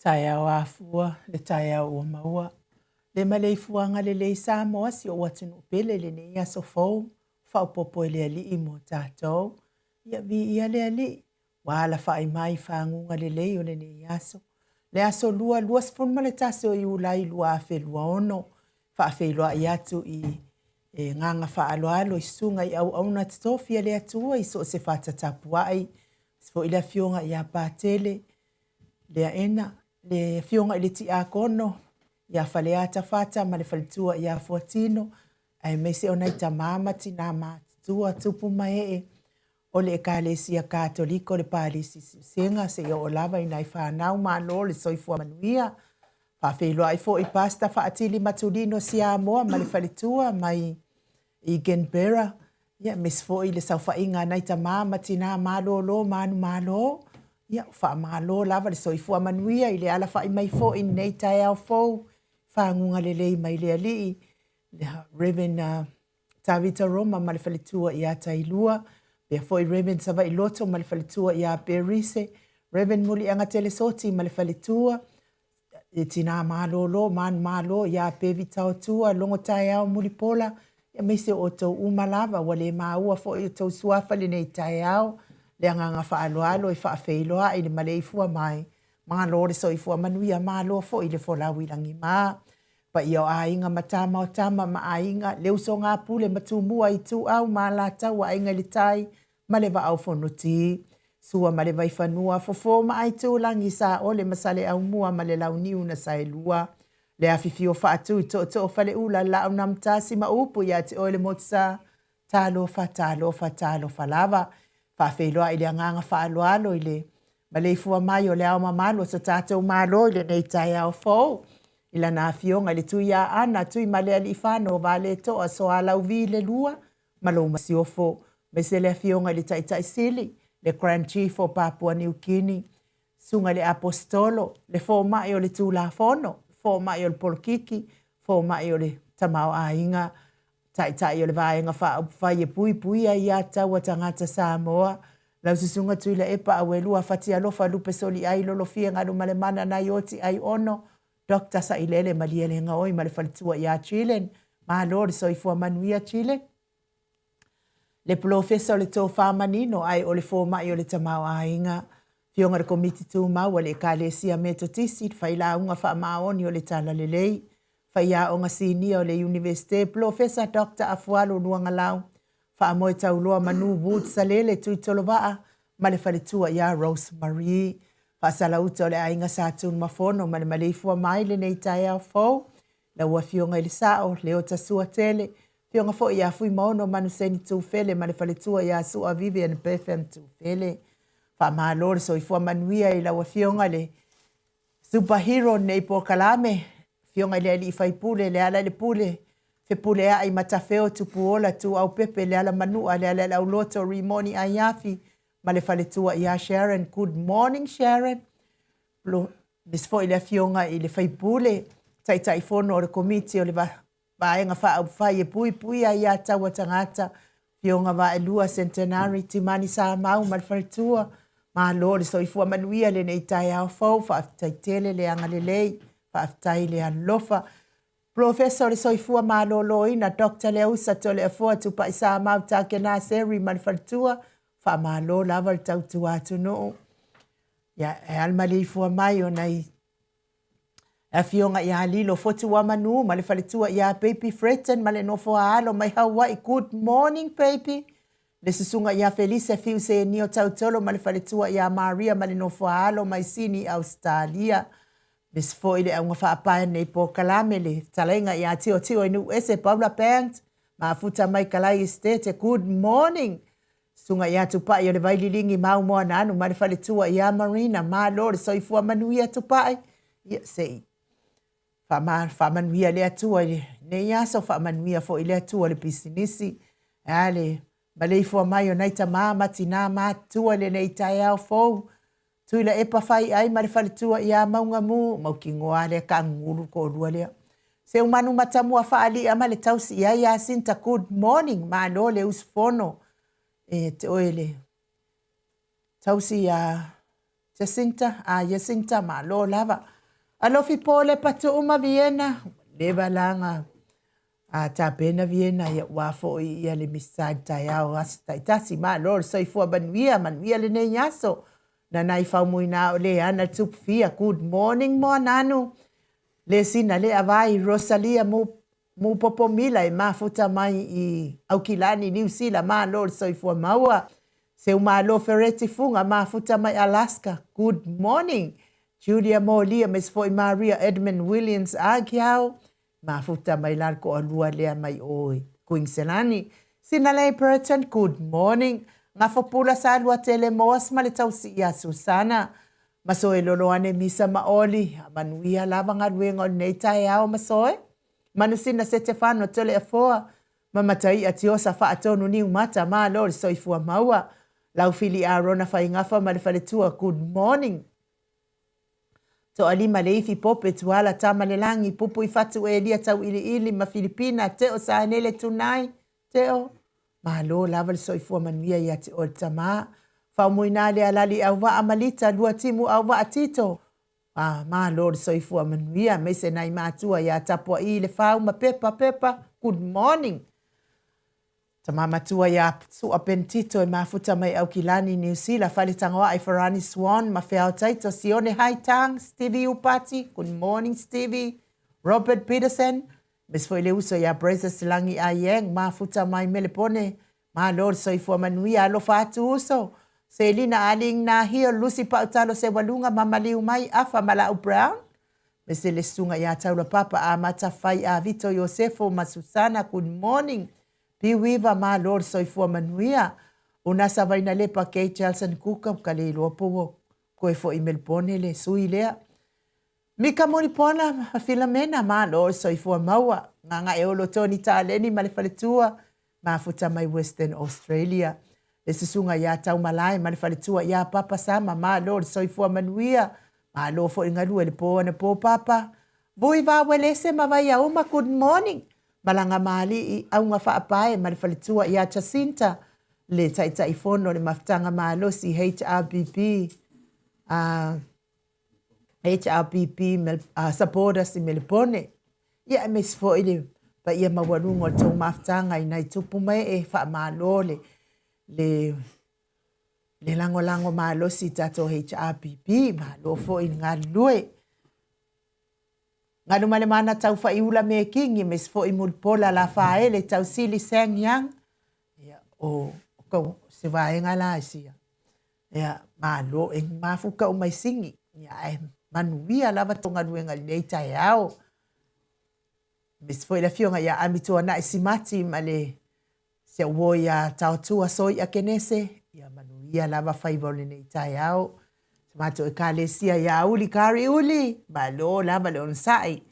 Taeao afua, le taeao ua maua. Le maleifuaga lelei Samoa si ou atunuu pele i lenei aso fou, faaopoopo e le Alii mo tatou. Ia viia le Alii, ua alafai mai faguga lelei o lenei aso. Le aso lua, 21 o Iulai 2026, faafeiloai atu i e agaga faaaloalo i susuga i auauna totofi a le Atua i so o se fata tapuai, aemaise foi le afioga ia Patele Leaena, le afioga i le Tiakono ia Faleata Fata ma le faletua ia Fuatino, aemaise o nai tama ma tina matutua, tupu ma ee o le Ekalesia Katoliko le Palisi Siusega seia oo lava i nai fanau malo le soifua manuia. Faafeiloai foi Pastor Faatili Matulino Siamoa ma le faletua mai i Canberra, ia aemaise foi le saofaiga a nai tama ma tina malolo manumalo. Ia, faamalo lava le soifua manuia i le alafai mai foi i lenei taeao fou, faguga lelei mai le Alii, le Reverend Tavita Roma ma le faletua ia Tailua, pea foi Reverend Savailoto ma le faletua ia Perise, Reverend Muliaga Telesoti ma le faletua, e tina malolo, manumalo ia Pevi Taotua, Logo Taeao Mulipola, aemaise o outou uma lava, ua le maua foi o outou suafa i lenei taeao, le agaga faaaloalo e faafeiloai le maleifua mai, malo le soifua manuia, malo foi le folau i lagima. Paia o aiga ma tama o tama ma aiga, le usoga a Pule ma Tumua, Ituau ma Alataua, Aiga i le Tai ma le Vaa o Fonoti. Sua ma le Vaifanua, Fofo ma Aitulagi, Saole ma Saleaaumua ma le Launiu na Saelua. Le afifio Faatui, Tootoo o Faleula, Laau na Amotasi ma upu ia te oe le Motusa. Talofa, talofa, talofa lava. Faafeiloai i le agaga faaaloalo i le maleifua mai o le Ao Mamalu o so tatou Malo i lenei taeao fou, i lana Afioga i le Tuiaana Tuimalealiifano Vaaletoa Sualauvi le Lua ma lou Masiofo, aemaise le Afioga i le Taitai Sili, le Grand Chief o Papua Niu Kini, Susuga i le Aposetolo, le Fomai o le Tulafono, Fomai o le Polokiki, Fomai o le Tamaoaiga, Taitai o le Vaega Faaupufai e Puipuia Ia Taua Tagata Samoa, lau Susuga Tuilaepa Auelua Fatialofa Lupe Soliai Lolofia Galumalemana Naioti Aiono, Doctor Sailele Malielegaoi ma le faletua ia Chilen. Malo le soifua manuia Chilen. Le Polofesa o le Tofa Manino ae o le Fomai o le Tamaoaiga, Afioga i le Komiti Tumau a le Ekalesia Metotisi, le Failauga Faamaoni o le Talalelei, Faiaoga Sinia o le Iunivesite, Polofesa Doctor Afualo Luagalau, Faamoe Tauloa Manu Wood Salele Tuitolovaa ma le faletua ia Rose Marie. Faasalauta o le Aiga Sa Tunumafono ma le maleifua mai lenei taeao fou. Lau Afioga i le Sao, Leota Suatele, Afioga foi ia Fuimaono Manuseni Tufele ma le faletua ia Sua Vivian Bethan Tufele. Faamalo le soifua manuia i lau Afioga le Superhero nei polokalame, Afioga i le Alii Faipule, Lealailepule, Fepuleai, Matafeo, Tupuola, Tuaupepe, Lealamanua, Lealaiauloto, Rimoni Aiafi ma le faletua ia Sharon. Good morning Sharon. Aemaise foi le Afioga i le Faipule, Taitaifono o le Komiti o le Vaega Faaupufai e Puipuia Ia Taua Tagata, Afioga Vaelua Centenary Timani Samau ma le faletua. Malo le soifua manuia lenei taeao fou, faafetai tele le agalelei, faafetai le alofa. Polofesa o le Soifua Maloloina Doctor Leausa Toleafoa Tupai Samau Takena Seri ma le faletua, faamalo lava le tautua atunuu. Ia, e a le maleifua mai o nai Afioga ia Lilo Fotuamanu ma le faletua ia Baby Fretton ma le nofo a alo mai Hawaii. Good morning baby. Le susuga ia Felisa Fiusenio Tautolo ma le faletua ia Maria ma le nofo a alo mai Sini, Ausetalia. Aemaise foi le auga faapae nei polokalame le fetalaiga ia Tiotio i Nuuese Paula Banks Mafuta mai Kalai Estate. Good morning. Susuga ia Tupai o le Vaililigi Maumoananu ma le faletua ia Marina. Malo le soifua manuia Tupai. Ia se i faamanuia le Atua i lenei aso, faamanuia foi le Atua i le pisinisi. E a le maleifua mai o nai tama ma tina matutua i lenei taeao fou. Tuilaepa Faiai ma le faletua ia Maugamu, mautinoa lea taagugulu toalua lea. Seumanu Matamua Faalia ma le tausi i ai ia Sinta, good morning, malo le usufono e te oe le tausi ia Jacinta, a Jacinta, malo lava. Alofi Pole Patu'u ma Viena, ua leva la ona tapena Viena, ia ua fo'i ia le misa i le taeao aso ta'itasi. Malo le soifua manuia, manuia lenei aso. Nanai Faumuina o le ana le tupu fia, good morning Moananu. Le sina le avai Rosalia mu mu popo mila e mafuta mai i Aukilani, Niu Sila, malo le soifua maua. Seumalo Fereti Fuga mafuta mai Alaska, good morning. Julia Molia aemaise foi Maria Edmund Williams Agiao, mafuta mai la le toalua lea mai o i Kuiniselani. Sinalei Burton, good morning. Gafopula Saluatele Moas ma le tausi ia Susana. Masoe Loloane Misa ma Oli, a manuia lava galuega o lenei taeao Masoe. Manusina Setefano Toleafoa ma Mataia Tiosa Faatonu Niumata, malo le soifua maua. Laufili Arona Faigafa ma le faletua, good morning. Toalima Leifi Pope Tuala Tamalelagi Pupuifatu Elia Tauiliili ma Filipina Teo Saanele Tunai Teo, malo lava le soifua manuia ia te oe le tama. Faumuina le alali auvaa ma Lita Luatimu Auvaa Tito, a malo le soifua manuia aemaise nai matua ia Tapua'i le Fau ma Pepa Pepa, good morning. Tama matua ia Sua Ben Tito e mafuta mai Aukilani, Niu Sila, Faletagoa'i Farani Swan ma Feao Taito, Sione Haitang, Stevie Upati, good morning Stevie, Robert Peterson, aemaise foi le uso ia Brazos Lagi Aieng, mafuta mai Melepone, malo le soifua manuia, alofa atu uso, Selina Aling Nahio, Lucy Pautalo Sewaluga, Mamaliu mai, Afa Malau Brown, aemaise le susuga ia Taula Papa Amata Fai Avito Iosefo ma Susana, good morning, Piuiva, malo le soifua manuia, Unasa Vainalepa Kate Jelson Kuka, ua ka le iloa po ua koe foi i Melepone le sui lea. Mika Molipona ma Filamena, malo le soifua maua, Gagaeolo Tony Taleni ma le faletua, mafuta mai Western Australia. Le susuga ia Taumalae ma le faletua ia Papa Sama, malo le soifua manuia, malo foi le galue le po anapo Papa. Vui Vawelese ma Vaiauma, good morning. Malaga Maali'i, Auga Faapae ma le faletua ia Jacinta, le Taitaifono o le Mafutaga Malosi HRBB, a HRBB Supporters i Melepone. Ia aemaise foi le paia maualuga o le tou mafutaga i nai tupu ma ee, faamalo le, le, le lagolago malosi i tatou HRBB, malo foi le galulue. Galumalemana Taufa'iula Mekingi, aemaise foi Mulipola Lafaele Tausili Sang Young, ia, o, o se vaega la e sia. Ia, malo, e mafuka uma i Sigi, ia, ae manuia lava tou galuega i lenei taeao. Aemaise foi le afioga ia Amituana'i Simati ma le si au uo ia Taotua Soi'a Kenese, ia manuia lava faiva o lenei taeao. Si matou Ekalesia ia Uli Kari Uli, malo lava le onosai.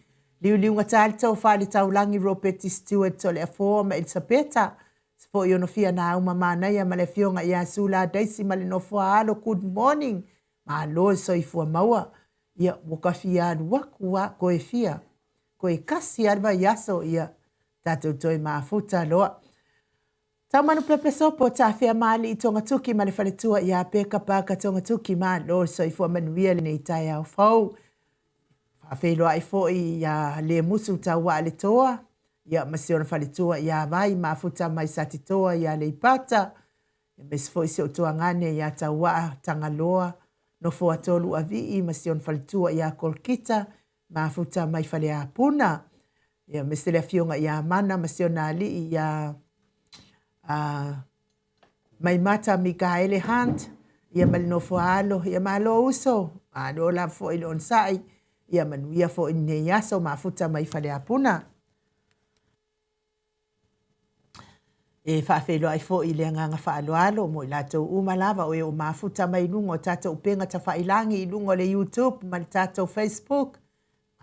Liuliugata le tofa i le taulagi Ropeti Stewart Toleafoa ma Elisapeta, Se foi ono fia na uma manaia ma le afioga ia Sula Daisy ma le nofo a alo, good morning, malo le soifua maua. Ia, ua ka fia alu aku a, koe fia, koe kasi a le vaiaso, ia, tatou toe mafuta loa. Taumanu pepe sopo, tafea maali'i Togatuki ma le faletua ia Peka Parker Togatuki, malo le soifua manuia lenei taeao fou. Faafeiloai foi ia Lemusu Tauaaletoa, ia ma si ona faletua ia Vai Mafuta mai Satitoa i Aleipata, aemaise foi si ou tuagane ia Tauaa Tagaloa Nofoatolu Avii ma si ona faletua ia Kolkita Mafuta mai Faleapuna, ia aemaise le afioga ia Mana ma si ona alii ia Maimata Mikaele Hunt, ia ma le nofo a alo, ia malo uso, malo lava foi le onosai, ia manuia foi lenei aso mafuta mai Faleapuna. E faafeiloai foi i le agaga faaaloalo mo i latou uma lava o e ua mafuta mai i luga o tatou upega tafailagi i luga o le YouTube ma le tatou Facebook.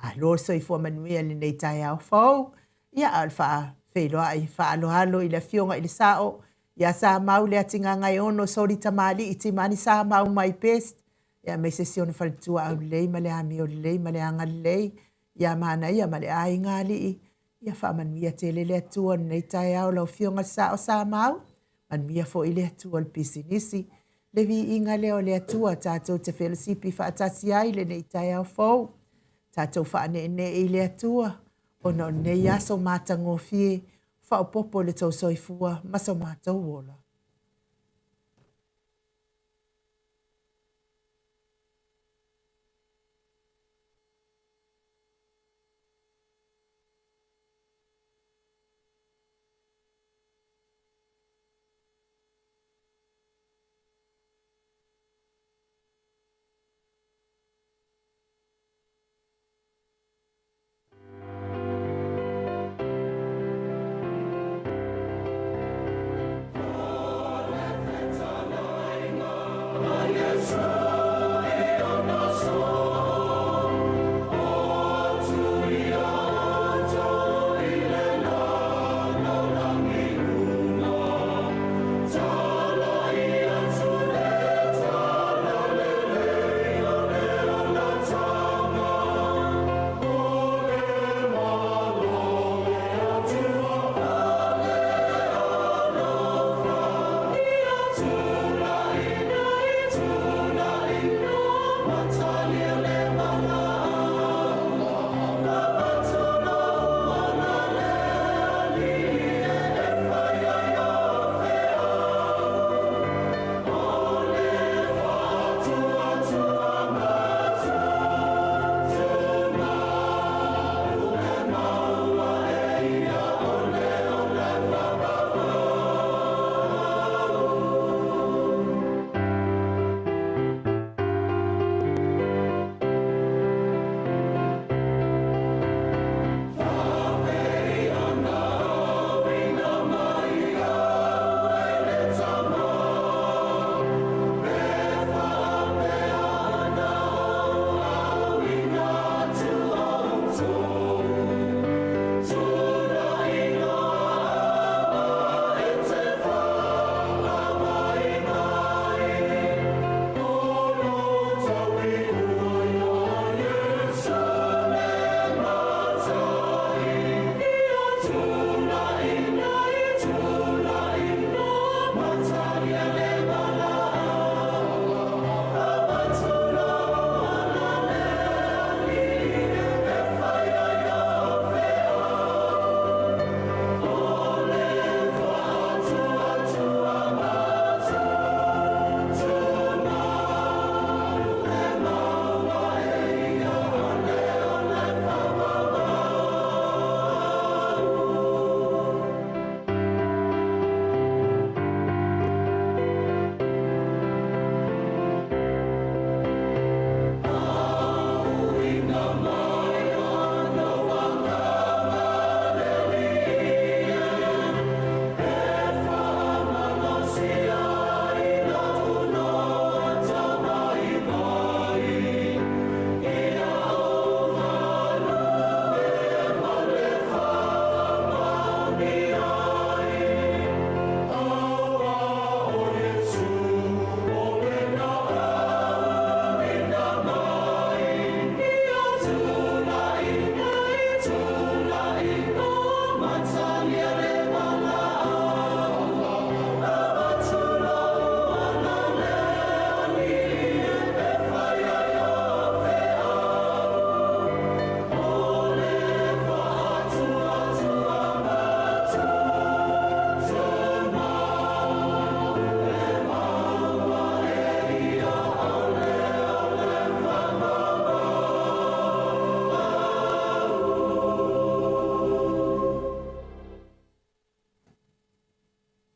Malo le soifua manuia i lenei taeao fou. Ia, a o le faafeiloai faaaloalo i le Afioga i le Sao ia Samau Leatigagaeono Soli Tamalii Timani Samau my best, ia aemaise si ona faletua aulelei ma le amio lelei ma le agalelei ia Manaia ma le aiga alii. Ia faamanuia tele le Atua i lenei taeao lau Afioga i le Sao Samau. Manuia foi le Atua i le pisinisi. Le viiga lea o le Atua tatou te felosipi faatasi ai lenei taeao fou. Tatou faaneenee i le Atua ona o lenei aso matagofie, faaopoopo i le tou soifua ma so matou ola.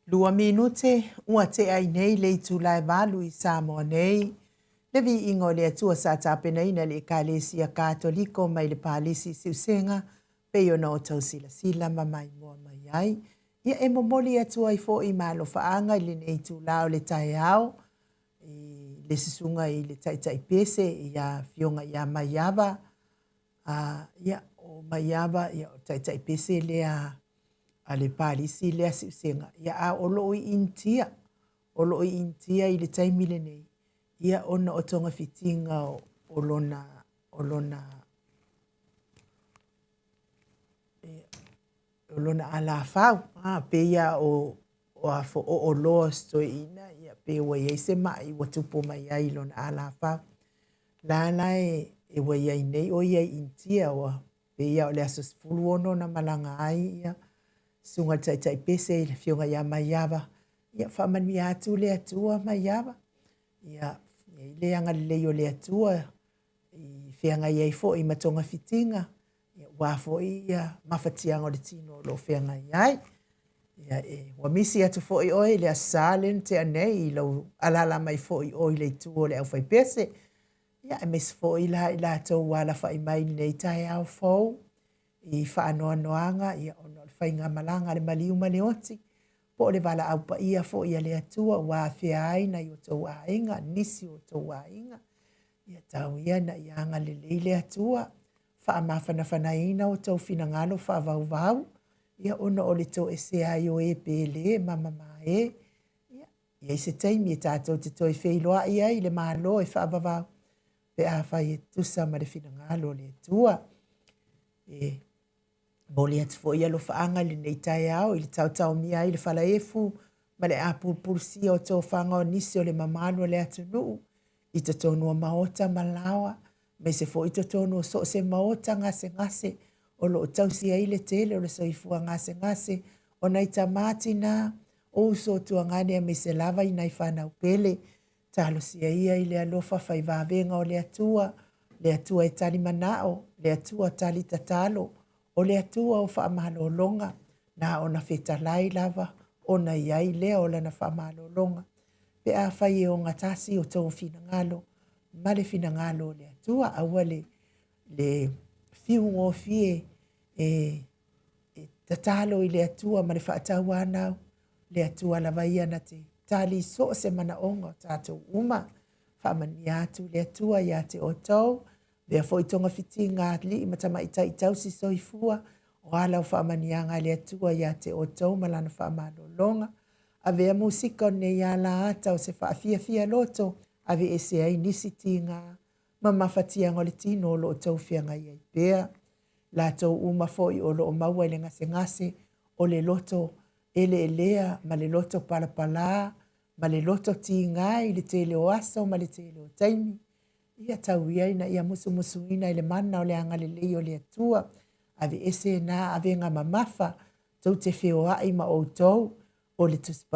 2 minute ua tea ai nei le itula e 8 i Samoa nei. Le viiga o le Atua sa tapenaina e le Ekalesia Katoliko mai le Palisi Siusega pei ona outou silasila ma maimoa mai ai. Ia e momoli atu ai foi ma alofaaga i lenei itula o le taeao i le susuga i le Taitai Pese ia Afioga ia Maiava. Ia, o Maiava, ia, o Taitai Pese lea a le Palisi lea Siusega, ia, a o loo i Initia, o loo i Initia i le taimi lenei, ia, ona o togafitiga o lona, o lona, o lona alafau, pei o a fo o oloa o toeaiina, ia, pe ua i ai se ma'i ua tupu mai ai i lona alafau. La la e e ua i ai nei ʻo ia i Initia, ua pei lava o le aso 16 na malaga ai ia susuga i le Taitai Pese i le Afioga ia Maiava. Ia faamanuia atu le Atua Maiava. Ia i ai le agalelei o le Atua i feagai ai foi ma togafitiga, ia aua foi ia mafatiaga o le tino o lo o feagai ai. Ia, e, ua misi atu foi oe i le Aso Sa lea na tea nei i lou alaala mai foi i o i le itu o le aufaipese. Ia, aemaise foi la i latou ua alafai mai i lenei taeao fou i faanoanoaga, ia, ona o le faigamalaga a le maliu ma le oti, po o le valaau paia foi a le Atua ua afea ai nai o outou aiga, nisi o outou aiga. Ia tau ia ina ia agalelei le Atua, faamafanafanaina outou finagalo faavauvau, ia ona o le toesea ai o e pele ma mamae. Ia, i ai se taimi e tatou te toe feiloai ai i le Malo e faavavau, pe afai e tusa ma le finagalo o le Atua. E momoli atu foi alofaaga i lenei taeao i le taotaomia ai le falaefu ma le apulupulusia o tofaga o nisi o le mamalu o le atunuu i totonu o maota ma laoa, aemaise foi totonu o so o se maota gasegase o lo o tausi ai le tele o le soifua gasegase o nai tama tina, o uso o tuagane aemaise lava i nai fanau pele. Talosia ia i le alofa fai vavega o le Atua, le Atua e tali manao, le Atua tali tatalo, o le Atua o faamalologa, na ona fetalai lava ona i ai lea o lana faamalologa, pe afai e ogatasi outou finagalo ma le finagalo o le Atua. Aua le, le fiugofie e, e tatalo i le Atua ma le faatauanau, le Atua lava ia na te tali so o se manaoga o tatou uma. Faamanuia atu le Atua ia te outou, avea foi togafitiga a alii ma tamaitai tausi soifua, o ala o faamanuiaga a le Atua ia te outou ma lana faamalologa. Avea musika o lenei ala ata o se faafiafia loto, aveese ai nisi tiga ma mafatiaga o le tino o lo o tou feagai ai pea. Latou uma foi o lo o maua i le gasegase o le loto eleelea ma le loto palapala ma le loto tiga i le tele o aso ma le tele o taimi, ia tau ia ina ia musumusuina i le mana o le agalelei o le Atua, aveese na avega mamafa tou te feoai ma outou o le Tusi.